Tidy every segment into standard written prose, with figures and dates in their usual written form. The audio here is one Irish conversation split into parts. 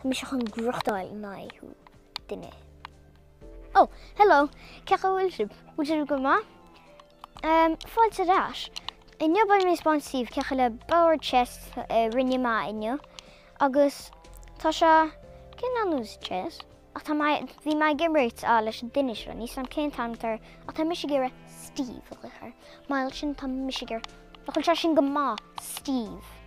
Tá mise chun gnóthachtáil in aghaidh thú, duine. Oh, hello! Cén chaoi a bhfuil sibh? Bhfuil sibh go maith? Um, fáilte ar ais. Inniu beidh mé ag 'spáint daoibh cén chaoi le bord chess a rinne mé inniu. Agus tá sé cineál ar nós chess. Ach tá mé, bhí mé ag imirt ah, leis an duine seo, níl 's a'm cén t-ainm atá air, ach tá mise ag iarraidh Steve a ghlaoch air. Mar sin tá mise ag iarraidh, nach bhfuil sé sin go maith, Steve.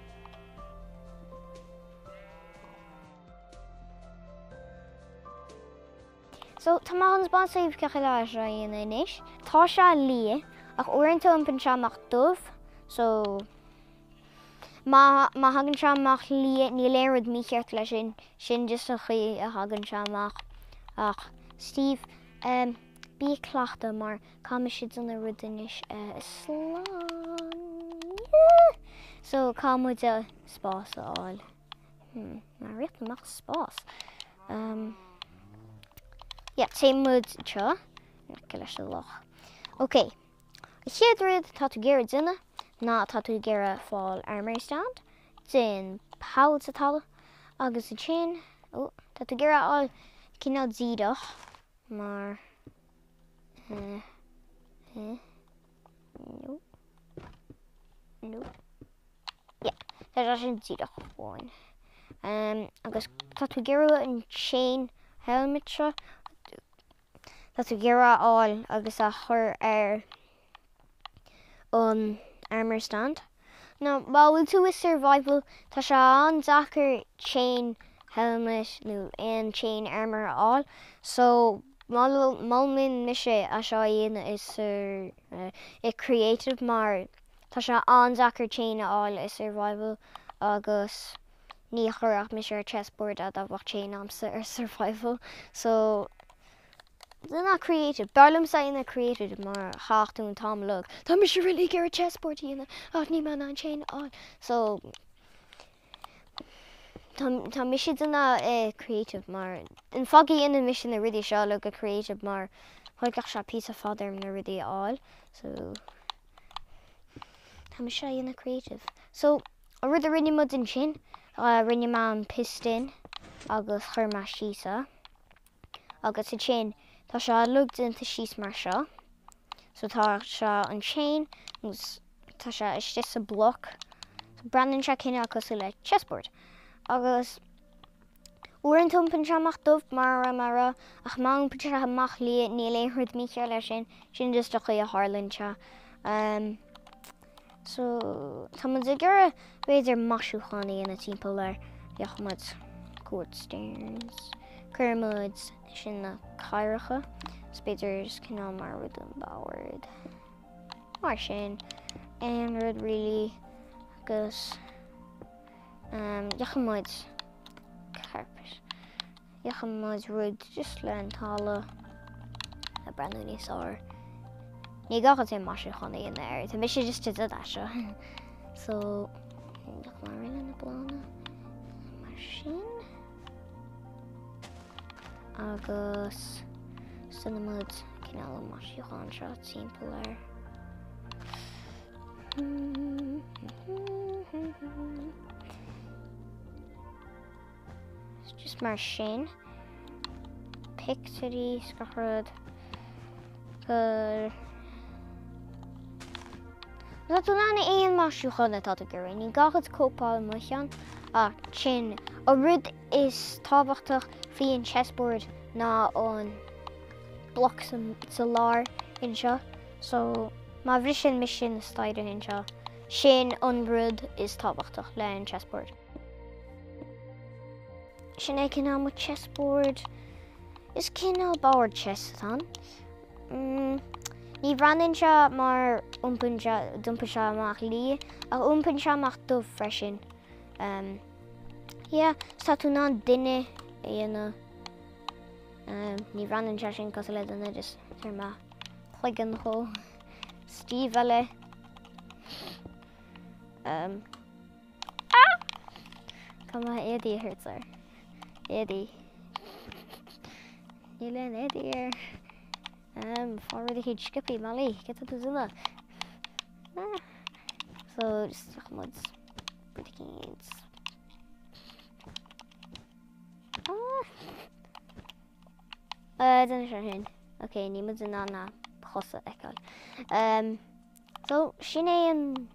So, tá mé chun 'spáint daoibh cén chaoi le é seo a dhéanamh anois. Tá sé liath, ach uaireanta iompaíonn sé amach dubh, so má, má thagann sé amach liath, níl aon rud mícheart leis sin, sin just an chaoi a thagann sé amach. Ach, Steve, um, bí ag cleachtadh mar caithfidh mise déanamh rud anois, uh, slán. So, caithfidh muid spás a fháil. Hmm, mar rith amach spás. Um, yeah, téann muid anseo, in aice leis an loch. Ok, an chéad rud tá tú ag iarraidh déanamh ná tá tú ag iarraidh fáil armory stand, déan poll sa talamh, agus ansin, oh, tá tú ag iarraidh fháil cineál díreach mar, eh, eh, no, no. Yeah, tá sé sin díreach amháin. Um, agus tá tú ag iarraidh an chain helmet seo, tá tú ag iarraidh a fháil agus a chur ar an armor stand. Now, má bhfuil tú i survival, tá sé an-deacair chain helmet nó aon chain armor a fháil, so molaim mise é seo a dhéanamh i sur, i creative mar Tá sé an-deacair chain a fháil i survival agus ní chuirfeadh mise ar chessboard é dá bheadh chain a'msa ar survival so déan é creative. B'fhearr liomsa é a dhéanamh creative mar chaithfeadh tú an t-am uilig. Tá mise really ag iarraidh chessboard a dhéanamh ach níl mé in ann chain a fháil so tá tá mise ag déanamh i creative mar an fáth go dhéanann mise na rudaí seo uilig i creative mar thógfadh sé píosa fada orm na rudaí a fháil so Tá mise á dhéanamh creative. So, an rud a rinne muid ansin, rinne mé an piston agus chuir mé síos é. Agus ansin, tá sé uilig déanta síos mar seo. So tá sé an chain agus tá sé istigh sa block. So breathnaíonn sé cineál cosúil le chessboard. Agus Uaireanta iompaíonn sé amach dubh mar a raibh mé a rá, ach má iompaíonn sé amach liath níl aon rud mícheart leis sin, sin just an chaoi a tharlaíonn sé. Um, so, tá muid ag iarraidh b'fhéidir maisiúchán a dhéanamh timpeall air, bheadh muid quartz stairs, cuireann muid sin na cathracha, is b'fhéidir just cineál mar rud an bord. Mar sin, aon rud really, agus Dhéanfaidh muid carpet. Dhéanfaidh muid rud just le an talamh a breathnú níos fearr. Ní gá duit aon maisiúchán a dhéanamh air, tá mise just ag déanamh seo. So, mar rinne na bláthanna mar sin. Agus déanfaidh muid cineál an maisiúchán seo timpeall air. Just mar sin. Pictiúirí 's gach rud. Gur... Tá tú in ann aon maisiúchán atá tú ag iarraidh. Ní gá duit cóipeáil mo cheann ach sin. An rud is tábhachtach faoi an chessboard ná an bloc sa lár anseo. So, má bhriseann mise na staighre anseo, sin an rud is tábhachtach le an chessboard. Sin é cineál mo chessboard. Is cineál bord chess atá ann. Mm, ní bhreathnaíonn sé mar iompaíonn sé, d'iompaigh sé amach liath, ach iompaíonn sé amach dubh freisin. Um, yeah, so tá tú in ann duine a dhéanamh. Ní bhreathnaíonn sé sin cosúil le duine just ar mé cloigeann dhó. Steve eile. Um, ah! Tá mé éadaí a thabhairt air. Éadaí. Níl aon éadaí air. Um, fág rud eicínt sciobtha, Molly, cad tá tú ag déanamh. Ah. So, just muid rud eicínt. Déanfaidh sé sin. Ok, níl muid in ann a chosa a fheiceáil. Um, so, sin é an...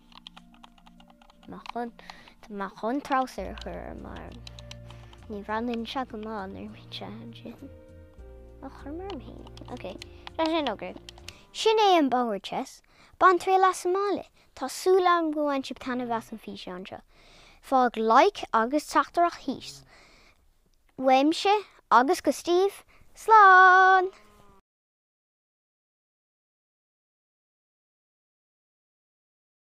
Má chun, tá mé chun treabhsar a chur air mar ní bhreathnaíonn sé go maith nuair a bhíonn sé ansin. Ó, chuir mé orm féin. Ok, sé sin ok. Sin é an bord chess. Bain triail as sa mbaile. Tá súil agam go bhain sibh taitneamh as an físeán seo. Fág like agus teachtaireacht thíos. Uaimse agus go Steve, slán!